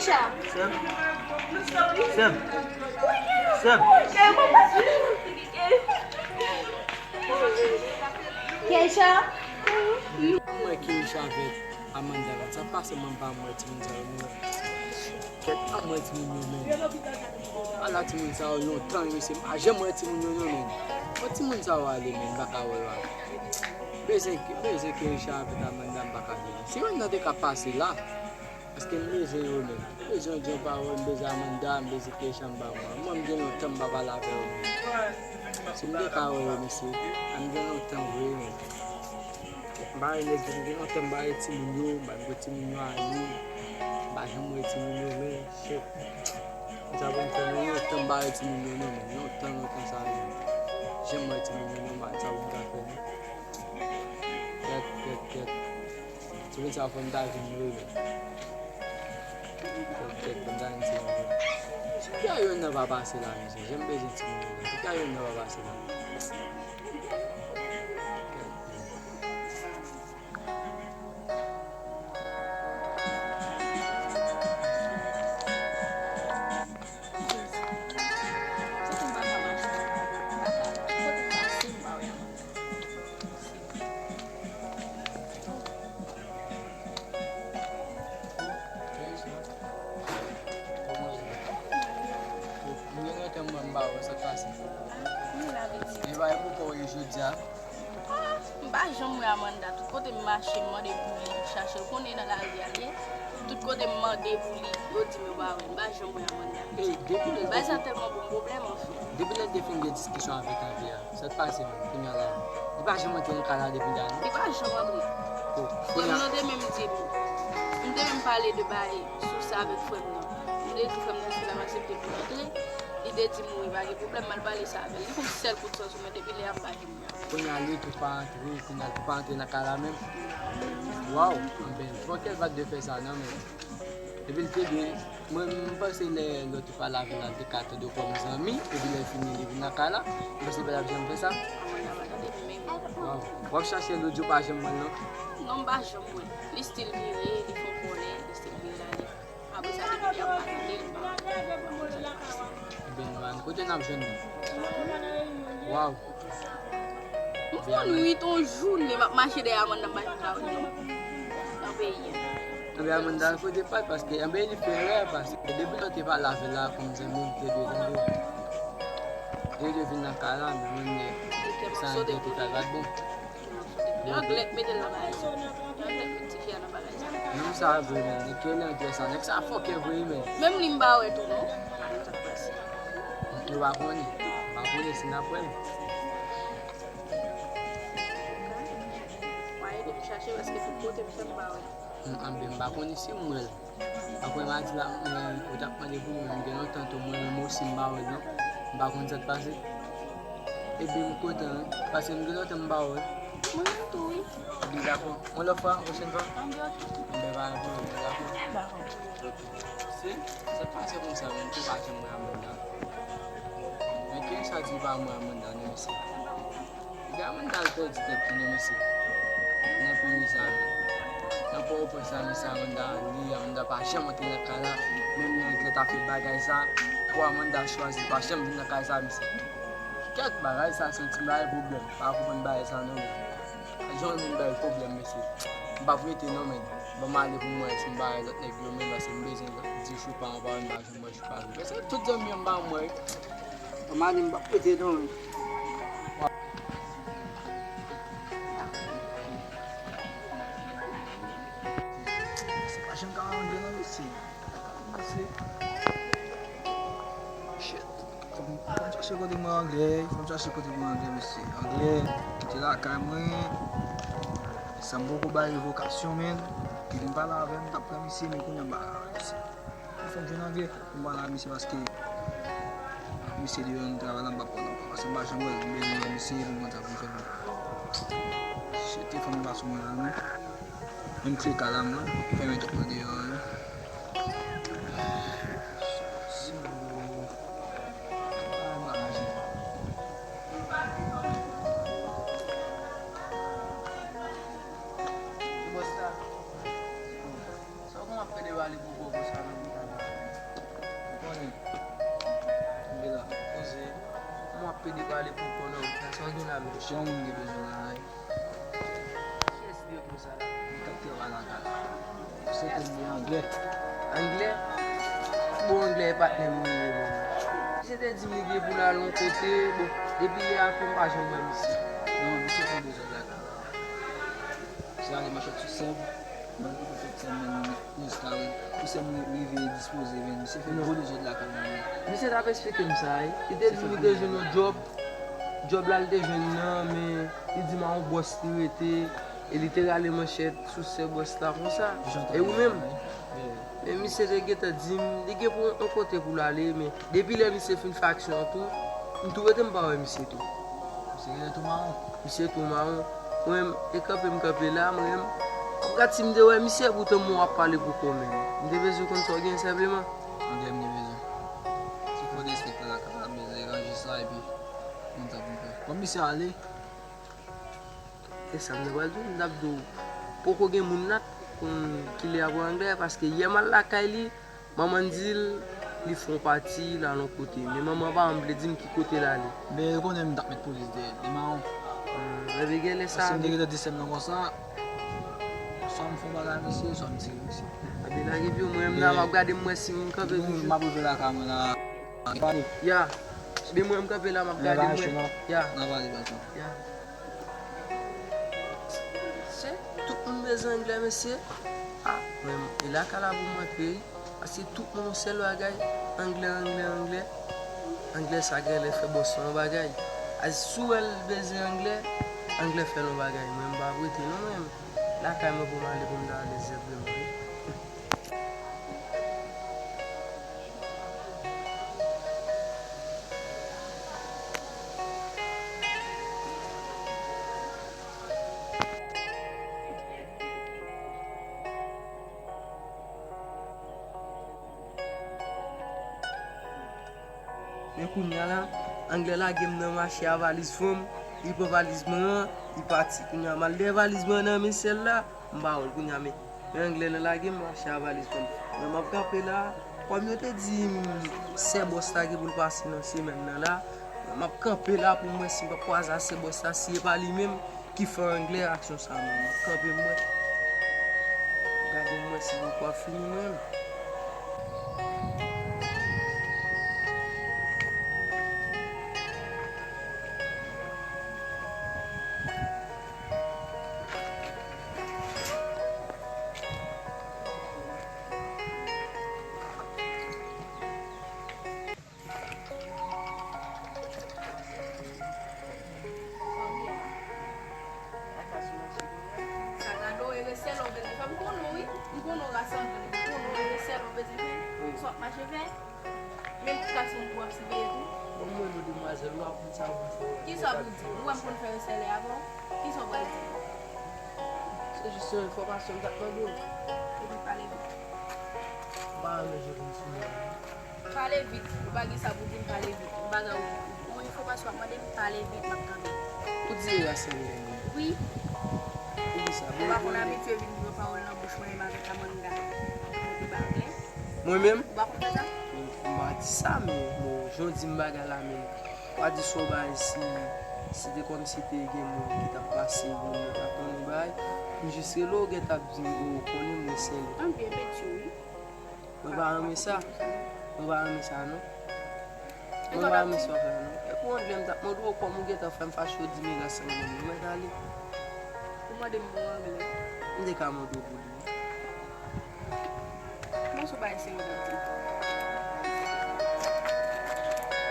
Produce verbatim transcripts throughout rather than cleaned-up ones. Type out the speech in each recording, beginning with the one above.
Sè m. Sè m. Sè m. Keisha. Mwen Keisha avèk Amanda la. Sa pase mwen pa mwen timoun sa yo non. Kèt pa mwen timoun yo menm. Ala timoun sa yo lontan yo se m pa janm wè timoun yo non menm. Mwen timoun sa yo ale menm m pa ka wè yo ale. Bezwen bezwen Keisha avèk Amanda m pa ka jwenn. Si youn nan te ka pase la. Paske m bezwen yo menm. M bezwen John Pawòl, m bezwen Amanda, m bezwen Keisha m pa mwen. Mwen m gen lontan m pa pale avè yo menm. Si m te ka wè yo mesye, m gen lontan vre menm. M pa wè nèg yo m gen lontan m pa wè timoun yo, m pa wè timoun yo ale. M pa janm wè timoun yo men, shit. Sa pou m fè menm lontan m pa wè timoun yo non menm. Lontan, lontan sa menm. Janm wè timoun yo non, m pa wè sa pou m ka fè non. Kèt, kèt, kèt. Timoun sa fò m ta vin yo menm. Kèt, kèt, fò m ta vin timoun yo. Kè youn nan pa pase la, mesye. Jan m bezwen timoun yo. Kè youn nan pa pase la. Mwen gen lontan mwen m pa wè sa k pase. Li pa gen pou kò w ye jodi a. Ah, m pa janm wè Amanda. Tout kote m mache, m mande pou li, m chache l. Konnen nan lari a l ye. Tout kote m mande pou li, yo di m yo pa wè l. M pa janm wè Amanda. Ey, depi lè Bay sa tèlman bon pwoblèm, anfen. Depi lè l te fin gen diskisyon avèk Anvè a, sa t pase menm, kounye a la? Li pa janm antre nan kay la depi dani. Li pa janm antre. Frè m nan te menm di m, m te menm pale de bagay sou sa avèk frè m nan. M te di frè m nan si l ap aksepte pou l antre, li te di m wi, pa gen pwoblèm, m al pale sa avè l. Li fè yon sèl kout san sou mwen, depi lè a m pa janm wè. Kounye a li tou pa antre, kounye a li tou pa antre nan kay la menm. Waw, anben, fòk Elvade fè sa non menm. Epi l te byen, mwen m panse lè lòt ou pale avè l la, l te ka tande w kòm zanmi, epi lè l fini li vin nan kay la, m panse l pa t ap janm fè sa. Waw, w ap chache l ou di w pa janm wè l non. Non, m pa janm wè l. Li still vire, li fè yon kòlè, li still vire l ale. Apre sa, depi lè a m pa tande l, m pa konn sa k pase. Ebyen, nou ann kote n ap jwenn li? Waw. M konn uit on jounen m ap mache dèyè Amanda, m pa janm ka wè l non. Nan peyi a. Anben Amanda kote pa l, paske anben li fè erè, paske depi lè w te pale avè l la kòm zanmi, li te dwe tande w. Li te dwe vin nan kay la, men menm lè sa anglè te fè l pa t bon. Anglè k mete l nan bagay sa. Anglè k met tifi a nan bagay sa. Nonm sa vre menm, nèg ki rele anglè sa, nèg sa fòkè vre wi menm. Menm li m pa wè tou non. Pa konn sa k pase. Nou pa konnen. Nou pa konnen si n ap wè l. Mwen ede m chache paske tout kote m fè m pa wè. M, anben, m pa konnen si m wè l. Apre m a di la, mwen, ou t ap mande pou mwen, m gen lontan tou, mwen menm osi m pa wè l non. M pa konn sa k pase. Ebyen m kontan wi, paske m gen lontan m pa wè l. Mwen menm tou wi. Ebyen dakò. Yon lòt fwa, pwochèn fwa. Anben, ok. Anben pa gen pwoblèm, dakò. Dakò. Ok. Se, sa k pase konsa menm, tou pa janm wè Amanda. Men ki sa di pa mwen Amanda non mesye. Gade Amanda al pèdi tèt li non mesye. Nan peyi sa menm. Nan Pòtoprens la mesye Amanda li, Amanda pa janm antre nan kay la. Menm lè anglè ta fè bagay sa, pou Amanda chwazi pa janm vin nan kay sa mesye. Kèt bagay sa se yon ti bagay pwoblèm. Pa konprann bagay sa non menm. Jan moun bay pwoblèm mesye. M p ap rete non menm. Ban m ale pou m wè si m pa wè lòt nèg yo menm paske m bezwen di jou pa anba m pa janm wè. Paske tout zanmi yo m pa wè. Mwen m ale m p ap rete non. Se pa janm ka rantre nan mesye. Mesye. Shit. Fò m, fò m chache kote mwen anglè. Fò m chache kote mwen anglè mesye. Anglè, kite lakay mwen. Sa m poko bay revokasyon menm. Kite m pale avè m, m t ap pran misye men kounye a m pa ka wè misye. Fò m jwenn anglè pou m pale ak misye paske misye deyò nan travay la m p ap pran ankò paske m pa janm wè l, m bezwen wè misye pou m konn sa pou m fè l. Shit, telefòn nan pa sou mwen la non. Menm kle kay la m nan, fèmen tout nan deyò a wi. Sa w konn ap pede pale pou kò konsa menm? Jan moun gen bezwen la, wi. Kiyès li yo konsa la? Li k ap travay lakay la. Se te li anglè. Anglè? Bon, anglè e patnè m li ye, menm. Misye te di m li gen pou l al yon kote, bon, depi lè a tou m pa janm wè misye. Non, misye fè bezwen lakay la. Misye ale manchèt sou sèb. Mwen ki pou fè sèm nan, pou sèm rive dispoze vin. Misye fè gwo dezòd lakay mwen. Misye t ap eksplike m sa, wi. Li te di m li te jwenn yon djòb. Djòb la li te jwenn nan, men li di m a yon bòs li rete. E li te rale manchèt sou sè bòs la konsa. E ou menm? Men misye te gentan di m, li gen pou yon kote pou l ale, men depi lè misye fin fè aksyon an tou, m tou rete m pa wè misye tou. Misye genlè tou mawon. Misye tou mawon. Mwen menm, e kanpe m kanpe la, mwen menm. Apre si m te wè misye, poutan mwen w ap pale pou kò menm. M te bezwen konn sa w gen senpleman. Anglè m gen bezwen. Se fò derespektan lakay la, m bezwen ranje sa epi konn sa pou m fè. Kòm misye ale, e sa m te pral di w, m t ap di w, poko gen moun la t konn kilè a pran anglè, paske yè m al lakay li, manman di l, li fè yon pati, l al yon kote. Men manman pa janm vle di m ki kote l ale. Men yo konnen m t ap met polis dèyè l, li mawon. Hmm, ebyen genlè sa. Paske m te gentan di sè m nan konsa, swa m fè yon bagay a misye, swa m tire misye. Ebyen lage pye w, mwen menm la, m ap gade m wè si m kanpe toujou. M ap rive lakay mwen la. Ya. Ebyen mwen m kanpe la, m ap gade m wè. Ya. N a pale baz la. Ya. Se tout moun bezwen anglè, mesye. Ah, mwen, e lakay la pou mwen peyi. Paske tout moun yon sèl bagay, anglè, anglè, anglè. Anglè sa genlè fè bòs la yon bagay. A, si w wè l bezwen anglè, anglè fè l yon bagay. Mwen, m p ap rete non, mwen. Lakay mwen pou m ale pou m ta alèz vrèman, wi. Men kounye a la, anglè lage m nan mache a valiz fanm, li pran valiz mwen an, li pati. Kounye a, m al dèyè valiz mwen an nan men sè l la, m pa wè l kounye a, men, men anglè nan lage m mache a valiz fanm. Mwen, m ap kanpe la, kòm yo te di m sè bòs la gen pou l pase nan semèn nan la, mwen, m ap kanpe la pou m wè si m p ap kwaze a sè bòs la, si e pa li menm ki fè anglè aksyon sa a menm. M ap kanpe m wè. Gade m wè si m poko fini mwen menm. Sa gade w, e resèl w bezwen fè. M konnen w, wi. M konnen w rasanble. M konnen w, e resèl w bezwen fè. Sa w ap mache fè. Menm ti gason pou w ap siveye tou. Bon, mwen, non, demwazèl, w ap konn sa pou fè. Kisa w pou di? Ou wè m konn fè resèlè avè w? Kisa w pral di? Se jis yon enfòmasyon m t ap mande w. Epi pale vit. M pa renmen jan w konn sou mwen. Pale vit, ou pa gen sa pou di m pale vit. Ou bagay ou, ou enfòmasyon ap mande m pale vit, m ap tande. Ou di e rasanble mwen. Wi. Poukisa? Ou pa konn abitye vin pran pawòl nan bouch mwen menm avèk Amanda. Ou te ba anglè? Mwen menm? Ou pa konn fè sa? M pa di sa, men bon, jan w di m bagay la, men w pa di sa w bay si, si te kòmsi te gen moun ki t ap pase, moun yo t ap konnen bay. M jis rele w, w gentan ap di m, o, w konnen m resèlè. Ann byen mete wi. Mwen pa renmen sa. Mwen pa renmen sa, non. Mwen pa renmen sa w fè, non. E pou anglè m t ap mande w, kòm ou gentan fè m fache, w di m e rasanble mwen. Mwen t ale. Ou mande m pou anglè. M te ka mande w pou li. Bon, se yon bagay serye w t ap di.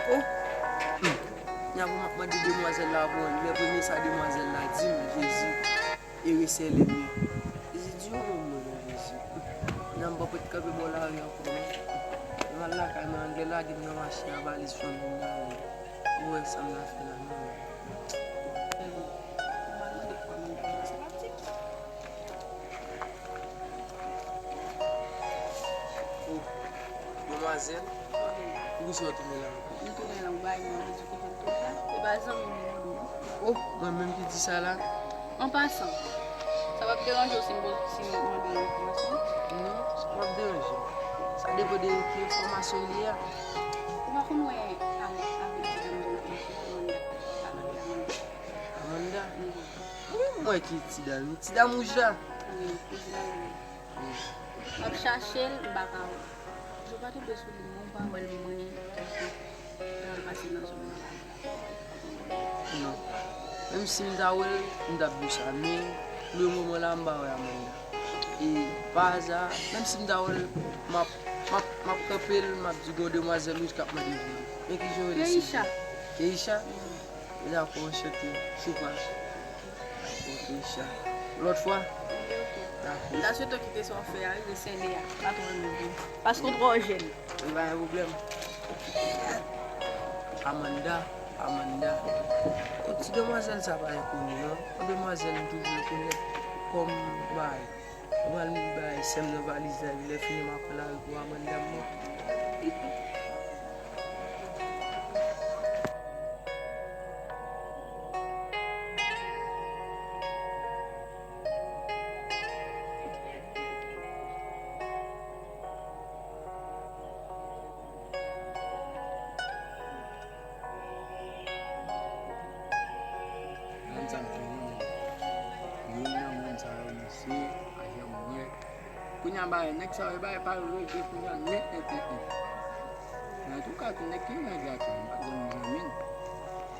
Oh! Hmm. Kounya pou m ap mande demwazèl la pou anglè, premye sa demwazèl la di m, Jezi. E resèlè m ye. Jezi di yon mo mwen non, Jezi. Nan m pa pot kanpe bò lari ankò non. M al lakay mwen, anglè lage m nan mache a, valiz fanm m nan. Ou wè sa m ta fè la non. Ou mal mande pou mwen sa pa ti. Oh, demwazèl, poukisa w tounen la ankò? M tounen la, ou bay mwen, ou di kote m tounen la. E pa zanmi m mwen mande w non. Oh, mwen menm ki di sa la. An pasan, sa p ap deranje w si m poz, si m mande w enfòmasyon? Non, sa p ap deranje m. Sa depann de ki enfòmasyon li ye a. Ou pa konn wè avèk, avèk ti dam nan, mesye Amanda, Amanda, Amanda. Mwen ki ti dam, ti dam wouj la. Wi, ti dam wouj. M ap chache l, m pa ka wè l. Jou pa tonbe sou li, mwen pa wè l, mwen. Nan pase nan zòn nan la. Non. Menm si m ta wè l, m t ap di w sa, men pou le moman la, m pa wè Amanda. E pa aza, menm si m ta wè l, m ap, m ap, m ap kanpe l, m ap di gon demwazèl wouj k ap mande vini. Men ki jan w rele, silvouplè? Keisha. Keisha? Dakò, anchante. Choupa. Dakò, Keisha. Lòt fwa? Dakò. M ta swete w kite sa w fè a, wi, men sène a, pa twò lou vre. Paske w twò jèn. Men pa gen pwoblèm. Amanda, Amanda. O, ti demwazèl sa pa enkoni, non. Yon demwazèl m toujou rekonèt kòm bay. Mwen pral bay sè m nan valiz la, epi lè fini m ap pran lari pou Amanda m nan. Gade sa m fè, non, men. Youn nan moun sa yo, misye, pa janm wè. Kounye a, bagay, nèg sa yo, bagay pa yo regle kounye a nèt, nèt, nèt, nèt. Men antouka, tou nèg ki nan gate, m pa t janm zanmi l.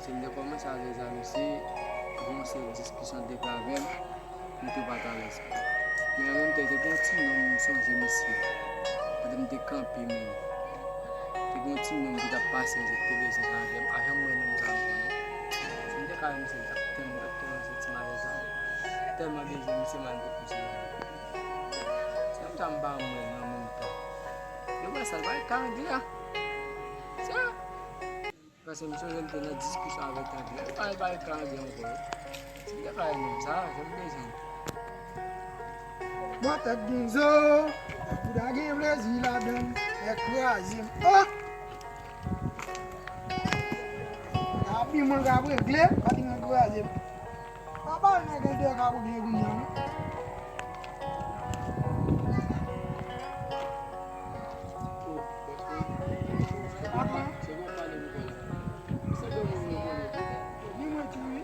Se m te kòmanse avè zam, se yon sèl diskisyon te fè avè m, m tou pa t alèz. Men an menm tan, te gen yon ti nonm, m sonje misye. Pandan m te kanpe, men te gen yon ti nonm ki t ap pase, misye te bezwen avè m. Pa janm wè nonm sa ankò, non. Si m te ka wè misye, m t ap tèlman, m t ap tèlman santi malèz la. Tèlman bezwen misye, m al te pouse l. Se konsa m pa mwen nan menm tan. Yo wè sa, l pa ka angle a. Sa. Paske m sonje m te nan diskisyon avèk angle. L pa, l pa ka angle ankò. Si m te ka wè nonm sa, jan m bezwen. Mwen tèt gen zo, bouda gen plezi ladann, fè kraze m. Oh! Abi mwen ka regle, pa di mwen kraze m. Papa, nèg entè ka regle kounye a, non? Atann. Di mwen tou wi.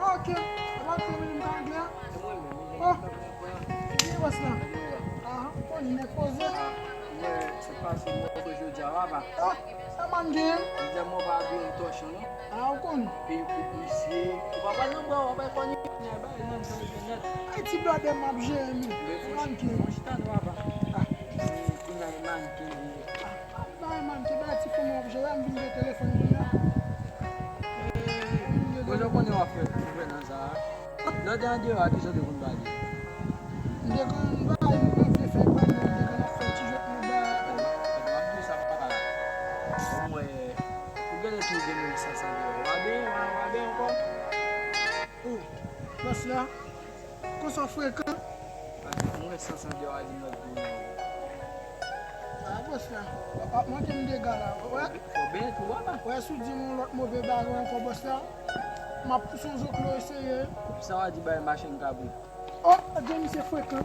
Ok. Epa se mwen menm m ka regle a? Oh. Ki bòs la? Ah, ou konnen nèg poze. Mwen, se pase mwen jodi a, papa. Ah, sa man gen? Jodi a mwen pa abiye m tòchon, non. Ah, ou konnen. Epi, epi, misye, ou pa pral nan bwa, ou pa pral konnen, bay, non, sa yo gen nèt. Ay, ti blòdè m ap jere, men. Men, man, fon chita non, papa. Ah. Kounye a, e manken li ye. Ah, bay, man, ki bay ti fanm w ap jere, m vin gen telefòn kounye a. Bon, jan w konnen w ap fè, ou fè nan sa a. Lè w te andeyò a, kisa w te konn ba li? M te konn ba li, m konn vle fè ban li, m te konn ap fè ti jwèt nan ba a. Fè ban m di sa papa. Bon, mwen, ou genlè tou gen menm sans andeyò. W a benyen, w a, w a benyen ankò? Oh, bòs la, konsa w frekan. Paske mwen sans andeyò a di m lòt boul. Ah, bòs la, w ap manke m dega la, wè. Fò w benyen tou, papa. Wè, si w di m yon lòt move bagay ankò, bòs la, m ap pouse yon zoklo eseye. Sa w a di bay machann kabrit? Oh, James se frekan.